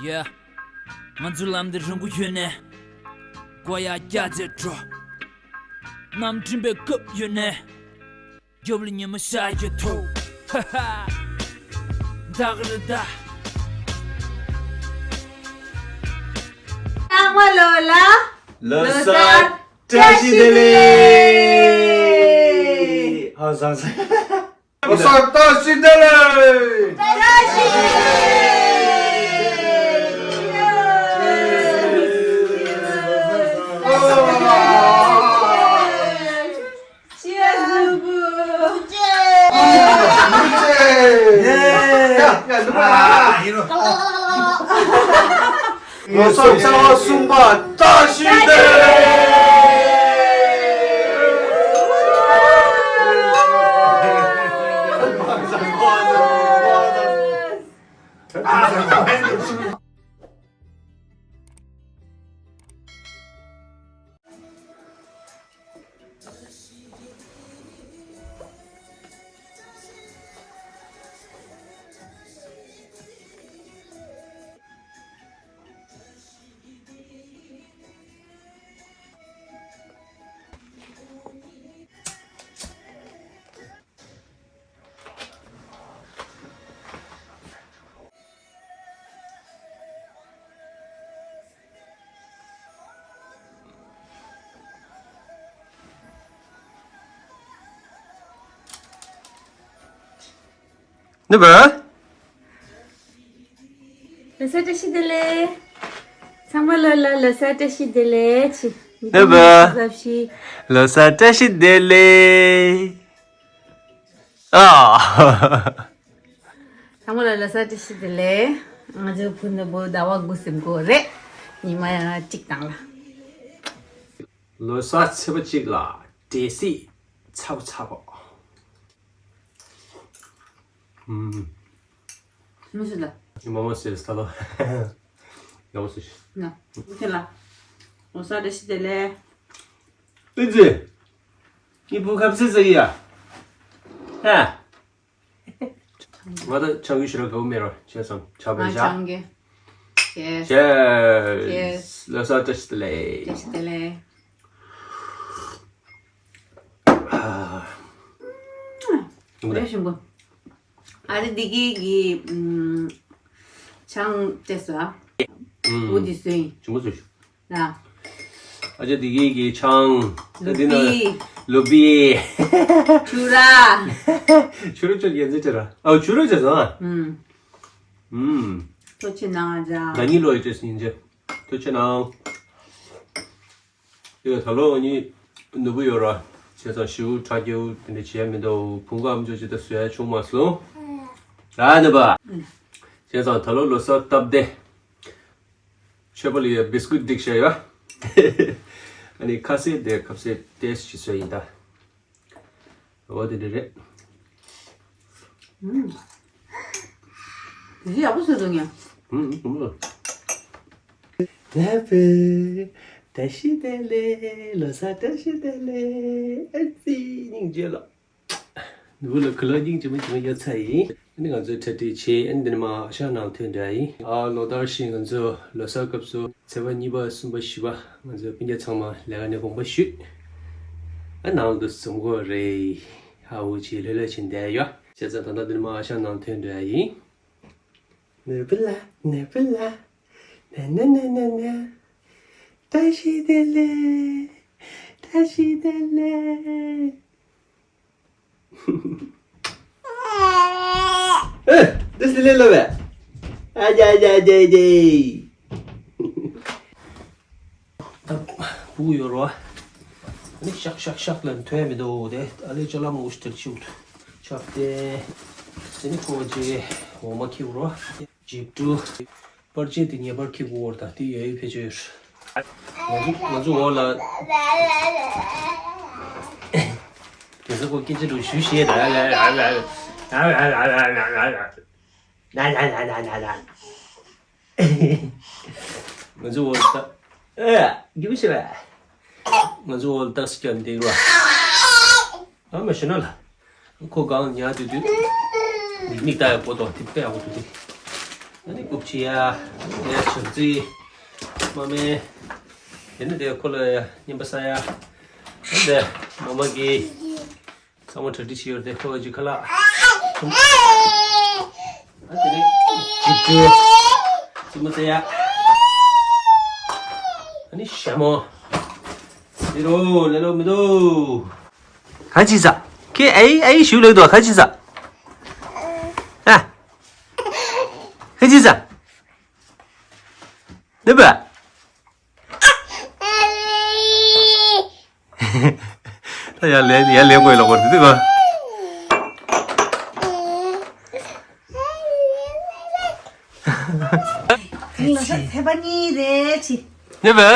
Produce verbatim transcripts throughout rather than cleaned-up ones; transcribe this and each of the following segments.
Yeah. ང་ཚོའི་ལམ་འདི་རིང་པོ་ཡོད་ནས། མགོ་ཡར་བཀྱག་བྱས་འགྲོ། གནམ་གྲིམ་པའི་སྐབས་ཡོད་ནས། རྒྱབ་ལ་ཉི་མ་ཤར་གྱི་ཐོག་ཧ་ཧ། ད་ག་རེ་ད། ཚང་མ་ལོ་ལ་ལོ་གསར་བཀྲ་ཤིས་བདེ་ལེགས། ཧ་བཟང་བཟང་། ལོ་གསར་བཀྲ་ཤིས་བདེ་ལེགས། བཀྲ་ཤིས་བདེ་ལེགས། Cheers, Lubu. ལོ་གསར་ཚེས་པ་གསུམ་པ་བཀྲ་ཤིས་བདེ་ལེགས། ནུ་བ། ལོ་གསར་བཀྲ་ཤིས་བདེ་ལེགས། ཚང་མ་ལོ་ལ་ལོ་གསར་བཀྲ་ཤིས་བདེ་ལེགས་ཆི། ནུ་བ། ལོ་གསར་བཀྲ་ཤིས་བདེ་ལེགས། ཨ། ཚང་མ་ལ་ལོ་གསར་བཀྲ་ཤིས་བདེ་ལེགས། ང་ཚོའི་བུ་ནུ་བོ་ཟླ་བ་དགུ་ཟིན་གོ་རེད། ཉི་མ་གཅིག་དང་ལ། ལོ་གསར་ཚེས་པ་གཅིག་ལ་འབྲས་སིལ་ཚ་པོ་ཚ་པོ། ཨུམ། མི་སྲིད་ལ། མ་མ་སྲིད་ས་ལོ། ཡག་པོ་སྲིད། ན། ཁྱེད་ལ། ལོ་གསར་བཀྲ་ཤིས་བདེ་ལེགས། ཏི་ཙི། ངའི་བུ་ཁབ་སི་ཟ་གི་ཡ། ཧ། ང་ད་ཆང་གི་ཞུ་ར་གའུ་མེ་རོ་བྱས་སམ་ཆ་པའི་ང་ཞག་ཆང་གི། Cheers། Cheers། Cheers། ལོ་གསར་བཀྲ་ཤིས་བདེ་ལེགས། བཀྲ་ཤིས་བདེ་ལེགས། ཨ། རེ་ཞིམ་པོ། ཨ་རེ་འདི་གི་གི་ཨམ། ཆང་བཏེགས་སོ། ཨ། ཨུ་འདི་སུ་ཡིན། ཞིམ་པོ་སུ་ཞིག་ན། ཨ་ཅག་འདི་གི་གི་ཆང་། ལུ་པི། ལུ་པི། ཆུ་ར། ཆུ་ར་ཅོ་རྒྱན་ཟེར་ཅེ་ར། ཨ་ཆུ་ར་ཅོ་ཟ། ཨུམ། ཨུམ། ཐུགས་རྗེ་གནང་ཨ་ཅག་ད་ཉིད་ལོ་ཡི་ཅེས་ཡིན་ཅེ། ཐུགས་རྗེ་གནང་། ཡོད་ད་ལོ་ངའི་ནུ་བོ་ཡོད་ར། བྱས་ཙང་ཞིའུ་ཁྲ་རྒྱའུ་དེ་འདྲ་བྱས་མི་འདུག་བུང་ག་ཨམ་ཅོག་ཅིག་ད་བཟོས་ཡ་བྱུང་མ་སོང་། ར་ནུ་བ། བྱས་ཙང་ད་ལོ་ལོ་གསར་སྟབས་བདེ། མཆོད་པ་ལ་ཡ་བིས་ཀུད་སྒྲིག་བྱས་ཡོད། ཨ་ནི་ཁ་ཟས་དེ་ཁ་ཟས་ཏེས་ཅིག་བཟོས་ཡིན་ད། འོ་དེ་འདྲ་རེད། ཨུམ། དེ་ཡག་པོ་བཟོས་འདུག་ཉ། ཨུམ་ཨུམ། ནེ་པེ། བཀྲ་ཤིས་བདེ་ལེགས། ལོ་གསར་བཀྲ་ཤིས་བདེ་ལེགས། ཨ་ཙི་སྙིང་རྗེ་ལོ། ནུ་བོ་ལ་ཁུ་ལ་སྙིང་རྗེ་མོ་རྗེ་མོ་ཡོད་ཚ་ཡིན། ཨ་ནི་ང་ཚོས་གྲ་སྒྲིག་བྱས། ཨ་ནི་འདི་ནས་མར་ཨ་ཞང་ནང་ཐོན་འདྲ་ཡིན། ཨ་ལོ་ལྟར་བཞིན་ང་ཚོ་ལོ་གསར་སྐབས་སུ་ཚེས་པ་གཉིས་པ་གསུམ་པ་བཞི་པ་ང་ཚོ་སྤུན་ཀྱག་ཚང་མ་ལས་ཀ་ནས་དགོངས་པ་ཞུས། ཨ་ནང་དུ་འཛོམས་དགོས་རེད། ཧ་འུ་ཅི་ལྷོད་ལྷོད་བྱས་བསྡད་ཡོད། བྱས་ཙང་ད་ལྟ་འདི་ནས་མར་ཨ་ཞང་ནང་ཐོན་འདྲ་ཡིན། ནེ་པི་ལ་ནེ་པི་ལ། ན་ན་ན་ན་ན། བཀྲ་ཤིས་བདེ་ལེགས། བཀྲ་ཤིས་བདེ་ལེགས། ཨེ། བཀྲ་ཤིས་བདེ་ལེགས་ལབ་པས། ཨ་ཅག་ཨ་ཅག་ཨ་ཅག་ཨ་ཅག་ད་སྤུ་གུ་ཡོད་རོ། ཨ་ནི་ཤག་ཤག་ཤག་ལ་ཐོན་མི་འདུག་དེ་ཨ་ལས་ཅ་ལག་མང་པོ་ཞིག་དེར་ཕྱིན་འདུག་ཆགས་ཏེ། དེ་ནི་ཁོ་ཅེ་འོ་མ་ཁེབས་རོ། ཇིབ་ཀྲུ། པར་ཆས་དེ་ངེས་པར་ཁེབས་དགོས་རེད། ད་དེ་ཡ་ཡི་ཕལ་ཆེར་ཡོད། ང་ཚོ་ང་ཚོ་འོག་ལ། དེ་ཚོ་ཁོ་སྐད་ཆ་འདྲ་ཞུ་ཤེས་ད། ང་ཚོ་འོག་ལ་ད། ཨེ། རྒྱུ་ཞེས་པ། ང་ཚོ་འོག་ལ་ཏག་སི་ཀྱང་འདེགས་རོགས། ཨ་མ་ཤི་ན་ལ། ཁོ་གང་ཉལ་དུས་དུས། མིག་མིག་ལྟ་ཡག་པོ་དང་དེ་དཔེ་ཡག་པོ་འདུག་དེ། ཨ་ནི་རྐུབ་ཆེ་ཡ། ཨ་ནི་དེ་ཡ་ཆབ་རྩི། མ་མེ། དེ་ནི་དེ་ཁོ་ལ་ཡ་རྔན་པ་ཟ་ཡ། ཨ་ནི་དེ་མ་མ་གི་ཚང་མ་གྲ་སྒྲིག་བྱས་ཡོད་རེད། དེ་ཁོ་ལ་ཅིག་ཁ་ལག་ཨ་དེ་ནི་ཅིག་ཅིག་རྩི་མོ་ཟ་ཡ། ཨ་ནི་ཞྭ་མོ། དེ་རོ་ལེ་ལོ་མི་འདུག་ག་ཅི་ཟ། ཁྱེད་ཨའི་ཨའི་ཞུ་ལེགས་འདུག་ག་ཅི་ཟ། ཨ། ག་ཅི་ཟ། ནུ་བོ། ད་ཡར་ལེན་ཡར་ལེན་དགོས་ལ་གོ་དེ་དུས་ག་གང་ལ་ས་ཚེ་པ་གཉིས་རེད་ཅི། ནུ་བོ།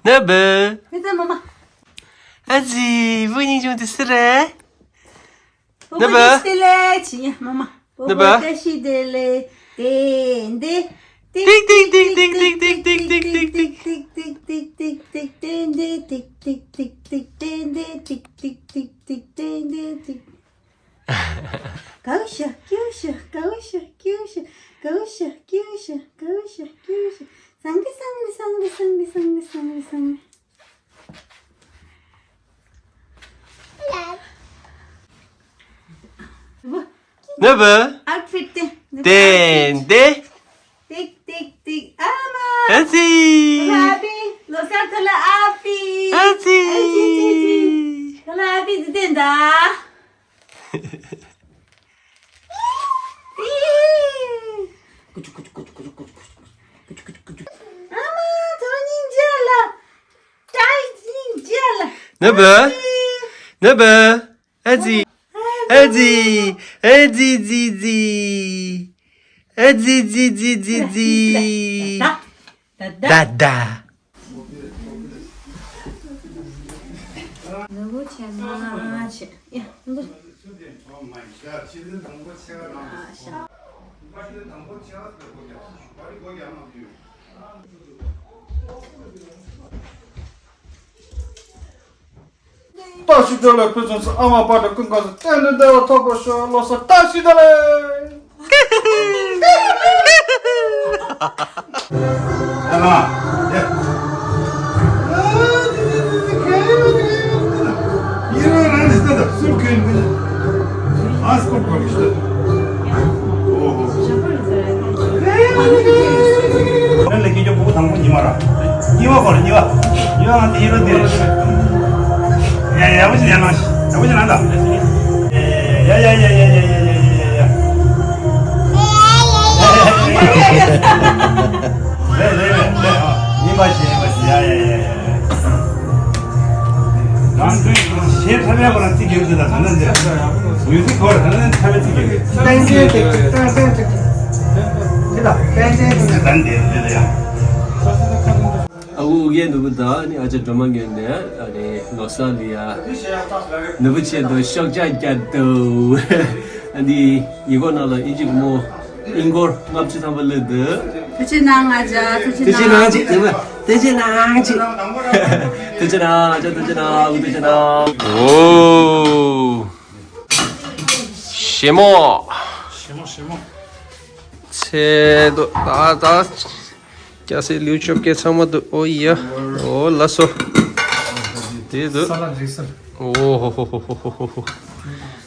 ནུ་བོ། མི་ཚེ་མ་མ། ཨ་ཙི། བུ་གཉིས་བྱུང་དུས་སུ་རེད། ནུ་བོ། བཀྲ་ཤིས་བདེ་ལེགས་ཅི་ཡ་མ་མ། ནུ་བོ། བཀྲ་ཤིས་བདེ་ལེགས་ཏན་ཏན། ཏིག་ཏིག་ཏིག་ཏིག་ཏིག་ཏིག་ཏིག་ཏིག་ཏིག་ཏིག་ཏིག་ཏིག་ཏན་ཏན། ཏིག་ཏིག་ཏིག་ཏིག་ཏིག་ཏིག་ཏིག་ཏིག་ཏིག་ཏན་ཏན། ཏིག་ཏིག་ཏིག་ཏིག་ཏན་ཏན་ཏིག། གའུ་ཤ་ཀྱུ་ཤ་གའུ་ཤ་ཀྱུ་ཤ་གའུ་ཤ་ཀྱུ་ཤ་གའུ་ཤ་ཀྱུ་ཤ། སང་གི་སང་གི་སང་གི་སང་གི་སང་གི་སང་གི་སང་གི། ནུ་བོ། ཨའུ་ཕིཊ་དེ། ཏན་ཏན། ཏིག་ཏིག་ཏིག་ཨ་མ། ཨ་ཙི། ཁོ་ལ་ཨ་ཕི། ལོ་གསར་ཁོ་ལ་ཨ་ཕི། ཨ་ཙི། ཨ་ཙི་ཙི་ཙི། ཁོ་ལ་ཨ་ཕི་ཙི་ཏན་ད། ཨ་མ་ཐོ་སྙིང་རྗེ་ལ། ཏྲའི་སྙིང་རྗེ་ལ། ནུ་བོ། ནུ་བོ། ཨ་ཙི། ཨ་ཙི། ཨ་ཙི་ཙི་ཙི། ཨ་ཙི་ཙི་ཙི་ཙི་ཙི། ད་ད། ད་ད། ནུ་བོ་ཆེ་མ་ཆེ། ཡ་འདི། བཀྲ་ཤིས་བདེ་ལེགས། ཕུན་སུམ་ཚོགས། ཨ་མ་བག་དྲོ་ཀུན་དགའ་བཟང་། གཏན་དུ་བདེ་བ་ཐོབ་པར་ཤོག་ལོ་གསར་བཀྲ་ཤིས་བདེ་ལེགས། ཨ་སྐོར་སྐོར་ཞིག་ཨོ་ཧོ། ཨོ་ཧོ། ལས་ཀྱི་ཇོ་བུ་དང་པོ་ཉི་མ་ར། གཉིས་པ་སྐོར་གཉིས་པ། གཉིས་པ་ང་དེ་ཡིན་རོ་དེ་རེད། ཡ་ཡ་ཡ་བོ་ཞིག་ཡ་ན་ཡ་བོ་ཞིག་ན་ད། ཡ་ཡ་ཡ། རེད་རེད་རེད་རེད། ཡིན་པ་ཞིག་ཡིན་པ་ཞིག་ཡ་ཡ་ཡ་ཡ། རང་གི་གཞས་འཁྲབ་ཡག་པ་ལ་རྩིས་རྒྱག་རྒྱུ་དང་ད་ནི་འདི་མིའུ་ཟིག་གོ་ར་ད་ནི་འཁྲབ་ཡག་རྩིས་རྒྱག་རྒྱུ། ཏན་ཏན་ཏིག་ཏན་ཏན་ཏིག་ཏན་ཏན་ཏིག་ཏན་ཏན་ཏིག་ཏན་ཏན་ཏིག་ཨ་ཁུ་ཨུ་རྒྱན་ནོར་བུ་དང་ནི་ཨ་ཅག་སྒྲོལ་མ་ངོས་ནས་ཨ་ནི་ལོ་གསར་ལ་ཡ་ནོར་བུ་ཆེད་དུ་ཤོག་ཆག་བརྒྱབ་འདུག་ཨ་ནི་ཉེ་འཁོར་ནང་ལ་ཨིན་ཇི་སྒོར་མོ། ཨིན་སྒོར་ལྔ་བཅུ་ཐམ་པ་སླེབས་འདུག་ཐུགས་རྗེ་གནང་ཨ་ཅག་ཐུགས་རྗེ་གནང་། ཐུགས་རྗེ་གནང་ཅིག་ཐུགས་རྗེ་གནང་ཅིག་ཐུགས་རྗེ་གནང་ཨ་ཅག་ཐུགས་རྗེ་གནང་། ཨོ་ཐུགས་རྗེ་གནང་། ཨོ། ཞེ་མོ། ཞེ་མོ་ཞེ་མོ། ཚེ་དོ་ད་ད། སྐྱ་སེར་ལིའུ་ཅོ་ཀེ་ཚང་མ་འདུག་ཨོ་ཡ། ཨོ་ལགས་སོ། དེ་འདུག་ས་ལ་རིགས་སུ། ཨོ་ཧོ་ཧོ།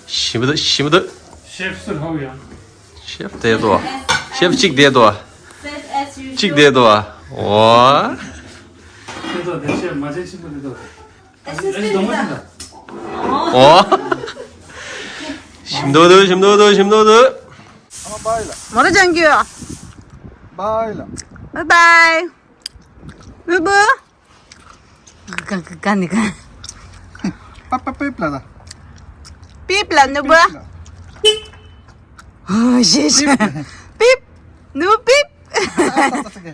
ཞིམ་པོ་འདུག་ཞིམ་པོ་འདུག་ཤེབ་སུ་ཧོ་ཡ། ཤེབ་དེ་འདུག་ཤེབ་གཅིག་དེ་འདུག་གཅིག་དེ་འདུག་ཨོ། དེ་འདུག་དེ་ཤེབ་མ་བྱན་ཆེན་པོ་དེ་འདུག་ཨོ། ཞིམ་མདོག་འདུག་ཞིམ་མདོག་འདུག་ཞིམ་མདོག་འདུག་མོ་ར་ཅང་གི། བའི་ལ། བའི་བའི། བུ་བུ། ག་ག་ག་ནི་ག་པ་པ་པིབ་ལ་ལ། པིབ་ལ་ནུ་བུ། ཨོ་ཞེ་ཞེ། པིབ། ནུ་པིབ།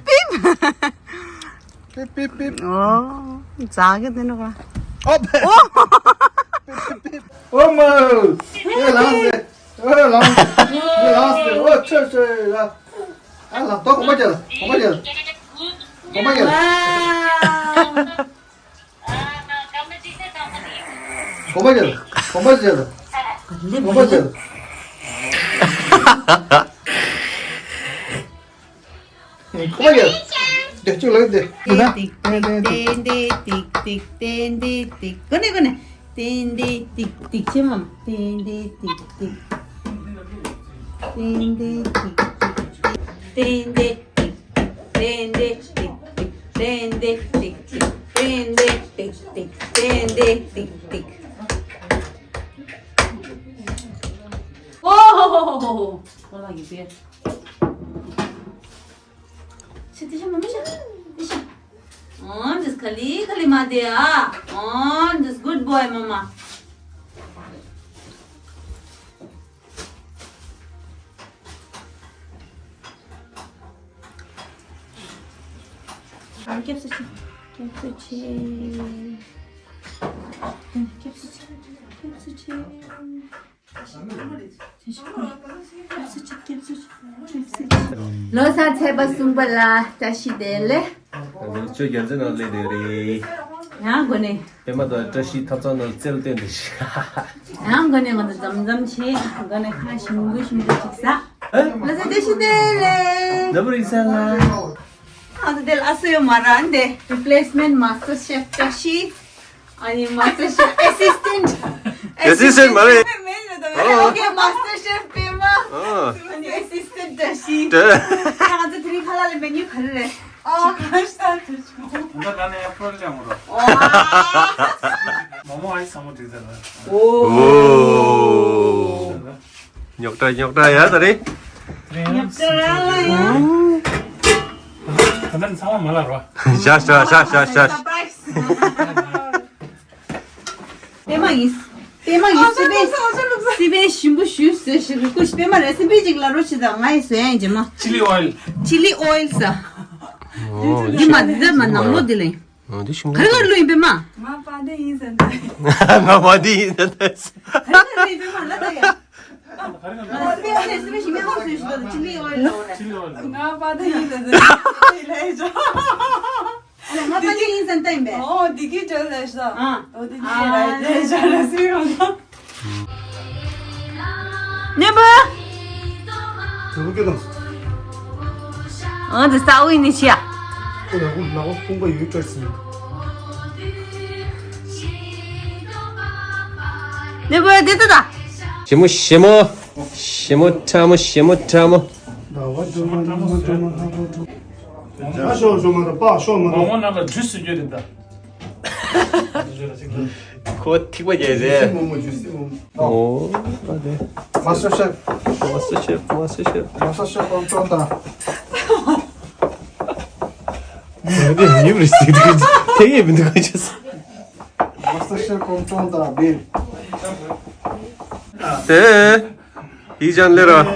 པིབ། པིབ་པིབ་པིབ། ཨོ། ཛ་གི་དེ་ནི་ག་ཨོ། པིབ་པིབ་པིབ། ཨོ་མ། ཨེ་ལངས་ཏེ། ཨོ་ལངས་ཏེ། ཨེ་ལངས་ཏེ། ཨོ་ཆོས་ཆོས་ལ། ཨ་ལ་དོ་གོམ་པ་རྒྱལ། གོམ་པ་རྒྱལ། གོམ་པ་རྒྱལ། གོམ་པ་རྒྱལ། གོམ་པ་རྒྱལ། གོམ་པ་རྒྱལ། གོམ་པ་རྒྱལ། ཨ་ལེ་མ་ལེ། གོམ་པ་རྒྱལ། ཁོ་མ་ཡ། དེ་གཅིག་ལ་དེ། ཏན་ཏིག་ཏིག་ཏན་ཏིག་ཏིག་ཏིག་ཏན་ཏིག་ཏིག་ཏིག་ཏན་ཏིག་ཏིག་ཏིག་ཏན་ཏིག་ཏིག་ཏིག་ཅེས་མམ། ཏན་ཏིག་ཏིག་ཏིག་ཏན་ཏིག་ཏིག་ཏན་ཏིག་ཏིག་ཏན་ཏིག་ཏིག་ཏན་ཏིག་ཏིག་ཏན་ཏིག་ཏིག་ཏན་ཏིག་ཏིག་ཏན་ཏིག་ཏིག་ཏན་ཏིག་ཏིག་ཏན་ཏིག་ཏིག་ཏིག་ཨོ་ཧོ་ཧོ་ཧོ་ཧོ། ཁོ་ལ་ཡི་བེ། ཤི་དེ་ཤ་མ་མི་ཤ། དེ་ཤ། ཨོ་འདིས་ཁ་ལི་ཁ་ལི་མ་དེ་ཨ། ཨོ་འདིས་good boy མ་མ། ཨ་སྐྱབས་སུ་མཆི། སྐྱབས་སུ་མཆི། སྐྱབས་སུ་མཆི། སྐྱབས་སུ་མཆི། ལོ་གསར་ཚེས་པ་གསུམ་པ་ལ་བཀྲ་ཤིས་བདེ་ལེགས། ཨ་ནི་ཁྱོད་རྒྱལ་མཚན་ནང་སླེབས་བསྡད་རེད། ཡང་དགོན་ནས། པད་མ་དང་བཀྲ་ཤིས་ཐབ་ཚང་ནང་རྩེར་བཏོན་ཏེ་ཤི། ཡང་དགོན་ནས་ང་ཚོ་འཛོམས་འཛོམས་བྱས་དགོན་ནས་ཁ་ཞིམ་པོ་ཞིམ་པོ་ཅིག་ཟ། ཨ། ལོ་གསར་བཀྲ་ཤིས་བདེ་ལེགས། ནམ་རིག་ས་ལ། ཨ་ཚོ་དེ་ལ་ཨ་སུ་ཡོད་མ་ར་འདི་replacement master chef བཀྲ་ཤིས། ཨ་ནི་master chef assistant། Assistant མ་རེད། ཨོ། Okay, master chef པད་མ། ཨོ། ཨ་ནི་assistant བཀྲ་ཤིས། ད་ང་ཚོ་དེ་རིང་ཁ་ལག་ལ་menu ག་རེ་རེད། ཨོ། ད་ལྟ་ནས་ཡར་ཕོར་ལ་མོ་རོ། ཨོ། མོ་མོ་ཨའི་ས་མོ་དྲིས་ཟེར་ན། ཨོ། རྙོག་དྲ་རྙོག་དྲ་ཡ་ད་རེད། རྙོག་དྲ་ར་ལ་ཡ། ད་ལྟ་ནས་ཚང་མ་མ་ལ་རོ། ཤ་ཤ་ཤ་ཤ་ཤ། Surprise། པད་མ་ཡིན། པད་མ་ཡིན། སི་པན། སི་པན་ཞིམ་པོ་ཞུ་ཟེར་ཞིག་རུ་ཀུ་ཤི་པད་མ་རེ་སི་པན་ཅིག་ལ་རོ་ཞིག་དང་ང་ཡི་བཟོ་ཡ་ཡིན་རྗེས་མ། Chili oil། Chili oil ཟ། འདི་མ་འདི་ད་མ་ནང་ལོ་འདི་ལེན། འདི་ཞིམ་པོ། ག་རེ་ག་རེ་ལོ་ཡིན་པད་མ། ང་པ་འདི་ཡིན་ཟེར་འདི། ང་པ་འདི་ཡིན་ཟེར་འདི། ག་རེ་ག་རེ་ལོ་ཡིན་པད་མ་ལ་ད་ཡ། ང་པ་འདི་ཡིན་ཟེར་འདི། ང་པ་འདི་ཡིན་ཟེར་འདི། ཨ་ལ་ང་པ་འདི་ཡིན་ཟེར་འདི་ཡིན་པས། ཨོ་འདི་གི་ཇོ་ལེ་ཤ། ཨ། ཨོ་འདི་གི་ལེ་ལེ་ཤ་ལ་སི་ཡོང་ན། ནེ་བུ། དེ་བུ་སྐྱོ་དང་། ཨ་འདི་ས་འུ་ནི་ཤ། ཁོ་ལ་ཁོ་ལ་ཁོ་ཕུང་པ་ཡོད་ཅོ་སི། ནེ་བུ་འདི་ད་ད། ཞེ་མོ་ཞེ་མོ། ཞེ་མོ་ཁྲ་མོ་ཞེ་མོ་ཁྲ་མོ། ད་བ་དུ་མ་ནི་མ་དུ་མ་ཧ་ཧ་དུ། ཨ་ཤོ་ཤོ་མ་ར་པ་ཤོ་མ་ར། མ་མོ་ནང་ལ་འཇུ་སུ་རྒྱུ་རེད་ད། ཁོ་ཐིག་པ་རྒྱལ་རེད། མོ་མོ་ཇུ་སི་མོ་མོ། ཨོ་ཨ་དེ། Master Chef། Master Chef། Master Chef། Master Chef ཨོ་ཅོ་ད། ཡོད་རེད་ཟེར་གི་འདུག་ཐེ་ཡེ་མི་འདུག་ག་ཅེས། Master Chef ཨོ་ཅོ་ད་བིལ། ཨེ། ཡིག་ཅང་ལེ་ར།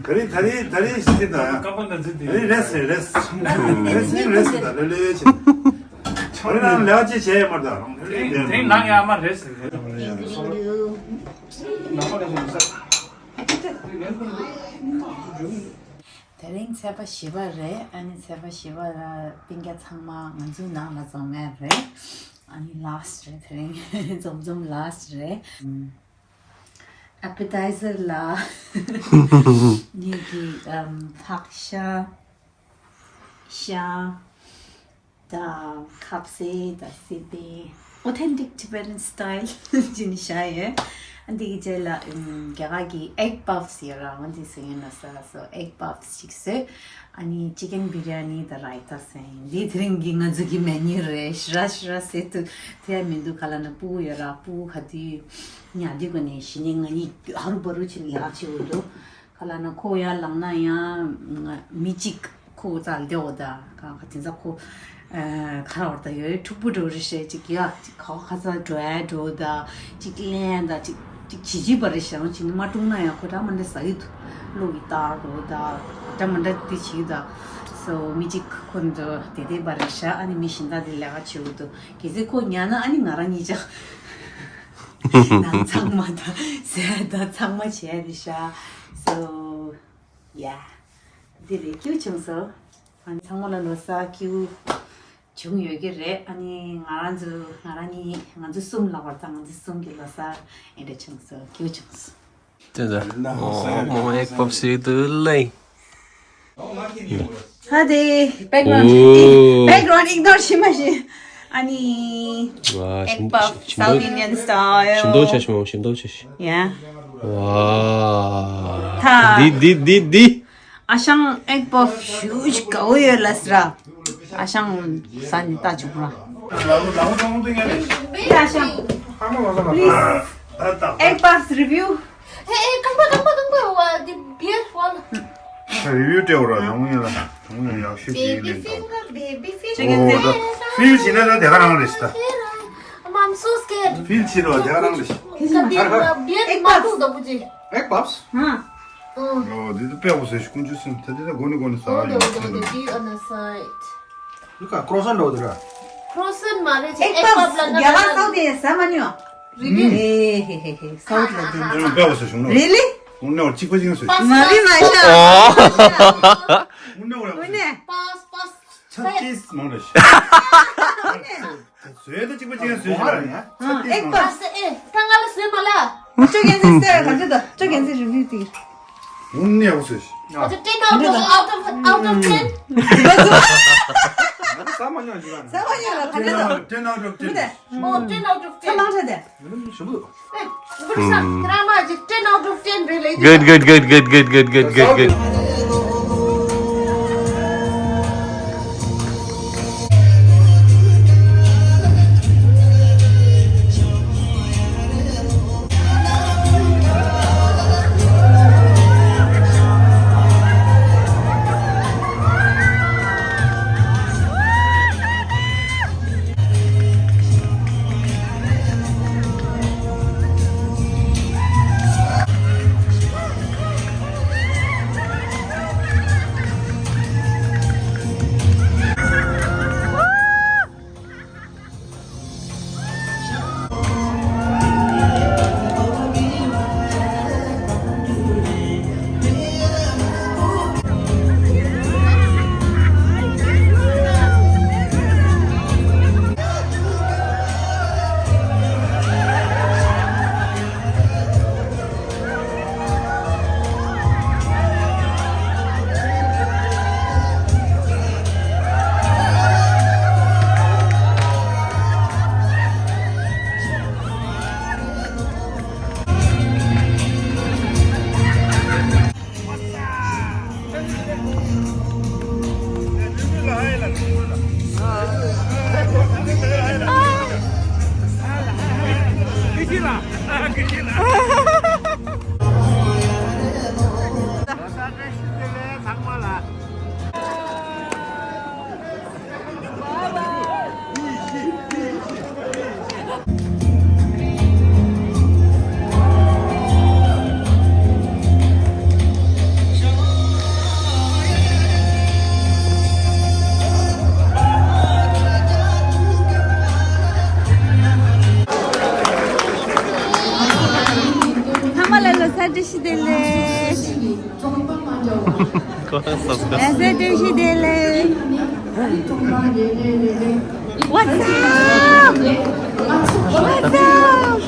ད་རེས་ད་རེས་ད་རེས་ཤི་ད། ཀམ་པ་ན་ཛི་དེ། ད་རེས་རེས་རེས། རེས་རེས་རེས་ད་ལེ་ལེ་ཆེ། ད་རེས་རང་ལེ་ཆེ་ཆེ་མར་ད་རང་ལེ་ལེ། དེ་ནང་ཡ་མ་རེས། དེ་རིང་ཚེས་པ་བཞི་པ་རེད། ཨ་ནི་ཚེས་པ་བཞི་པ་ལ་སྤུན་ཀྱག་ཚང་མ་ང་ཚོའི་ནང་ལ་འཛོམས་ཡ་རེད། ཨ་ནི་last རེད། དེ་རིང་འཛོམས་འཛོམས་last རེད། Appetizer ལ་ངེད་ཀྱི་ཨམ་ཕག་ཤ། ཤ་དང་ཁ་ཟས་དང་སི་པན། Authentic Tibetan style ཅིག་ནི་ཤ་ཡོད། ཨ་འདི་གི་རྗེས་ལ་ཨམ་རྒྱ་གར་གྱི་egg puffs ཡོད་ར། འོ་འདི་བཟོ་ཡིན་ན་ས་སོ་egg puffs ཅིག་བཟོས། ཨ་ནི་chicken biryani དང་ར་ཡི་ཏ་ཟེར་ཡིན། འདི་དེ་རིང་གི་ང་ཚོ་གི་menu རེད། ཞེ་དྲག་ཞེ་དྲག་ཟེར་དུས་དེ་ཡང་མི་འདུག་ག་ལ་ན་སྤུ་གུ་ཡོད་ར། སྤུ་གུ་ག་དུས་ཉལ་དུས་ག་ནས་གཞི་ནས་ང་གཉིས་ཧ་རུ་བ་རུ་ཕྱིན་ལ་ཡག་བྱེད་འོ་འདུག་ག་ལ་ན་ཁོ་ཡར་ལངས་ན་ཡང་མི་གཅིག་ཁོ་རྩ་ལ་བསྡད་འོ་ད། ག་ག་དེ་ཚ་ཁོ་ཨ་ག་ར་འོ་ད་ཡོད་འཁྲུག་པོ་འགྲོ་རེ་བྱས་ཅིག་ཡ་ཅིག་ག་བ་ག་ཚ་འགྲོ་ཡ་འགྲོ་ད་ཅིག་ལན་ད་ཅིག་ཅིག་བྱེད་བྱེད་པ་རེ་བྱས་ཅིག་ནི་མ་བཀྲུངས་ན་ཡང་ཁོ་འདྲ་མ་འདྲ་ཟ་གི་འདུག་བློ་ཡི་ལྟར་འགྲོ་ད་འདྲ་མ་འདྲ་དེ་བྱེད་ད། སོ་མི་གཅིག་ཁོ་འདྲ་དེ་དེ་པ་རེ་བྱ། ཨ་ནི་མི་གཞན་དག་དེ་ལས་ཀ་བྱེད་འོ་འདུག་གལ་སྲིད་ཁོ་ཉལ་ན་ཨ་ནི་ང་རང་གཉིས་ཅག་ནང་ཚང་མ་དང་ཟས་དང་ཚང་མ་བྱས་ཏེ་ཤ། So yeah. འདི་རེད། སྐྱིད་པོ་བྱུང་སོང་། ཨ་ནི་ཚང་མ་ལ་ལོ་གསར་སྐྱིད་པོ་བྱུང་ཡོད་ཀྱི་རེད། ཨ་ནི་ང་རང་ཚོ་ང་རང་གཉིས་ང་ཚོ་གསུམ་ལ་བར་དང་ང་ཚོ་གསུམ་གྱི་ལོ་གསར་ཨེ་འདྲ་བྱུང་སོང་། སྐྱིད་པོ་བྱུང་སོང་། དེ་ད་ཨོ་མོ་ཨེག་པབ་སི་དུ་ལེ། ཧ་དེ་background ཨོ། background ignore བྱེད་མ་ཤེས། ཨ་ནི། ཝ། egg puff South Indian style. ཞིམ་མདོག་ཆ་ཞིམ་མོ། ཞིམ་མདོག་ཆ་ཞིམ། Yeah. ཝ། ད། འདི་འདི་འདི་འདི། ཨ་ཞང་egg puff ཞུ་ཞིག་དགའ་བོ་ཡོད་ལ་སི་ར། ཨ་ཞང་ས་ནི་ལྟ་བཅུག་ར། ཨ་ཞང་please, egg puffs review. ཧེ་ཨེ་རྐང་པ་རྐང་པ་རྐང་པ་བ་འདི་བེར་བ་ལ། review སྤྲད་འོ་ར། དང་པོ་ཡིན་ལ། དང་པོ་ཡིན་ཡག་ཤོས་ཅིག་ཡིན་ལེ། baby finger, baby finger. ཨོ་ད་feel བྱེད་ན་ད་དེ་ག་རང་རེད་ད། I'm so scared. feel བྱེད་རོགས་དེ་ག་རང་རེད། ག་དེ་བ་བེར་དེ་མ་ཐུག་ད་བུ་ཅི། egg puffs. ཨོ་འདི་ད་དཔེ་འོ་ཟེར་ཤི་ཀུན་ཆུ་སེམས་ད་དེ་ད་གོ་ནི་གོ་ནི་ཟ་ཡིན། འདི་ག་croissant འདྲ་བོ་དེ་ར། croissant མ་རེད། egg puffs རྒྱ་གར་སོགས་དེ་ཟ་མ་ཉོ། Really? ཧེ་ཧེ་ཧེ་ཧེ། སའུ་ཐི་ལ་དེ་འདྲ། དཔེ་བ་ཟེར་བྱུང་ནོ། Really? དངོས་གནས་བ་གཅིག་པ་གཅིག་ཟེར། མ་རེད་མ་ཤ། དངོས་གནས་བ། དངོས་གནས། pass pass. ཆ་ཏིས་མང་རེད་ཤག་བཟོས་ད་གཅིག་པ་གཅིག་ཟོས་ཤག་རེད་ཡ། ཨེག་པ། ཨ་སེ་ཨེ་ད་ང་ལ་ཟོས་མ་ལ། ཅོ་རྒན་ཚེ་ཟེར་ག་ཚོད་ད། ཅོ་རྒན་ཚེ་རི་བིའུ་དེ། དངོས་གནས་བ་ཟོས་ཤག་ཨ་ཅོ་ten out of out of ten. ང་ད་ཟ་མ་མྱོང་ཅིག་ཨ་ན། ཟ་མ་མྱོང་ལ་ག་ཚོད་ད། ten out of ten. ཨོ་ten out of ten. ཚ་ལང་ཚ་དེ། ཞུ། Good, good, good, good, good, good, good, good, good. ཚང་མ་ལ་ལོ་གསར་བཀྲ་ཤིས་བདེ་ལེགས། ལ་ས་བཀྲ་ཤིས་བདེ་ལེགས། What's up? What's up?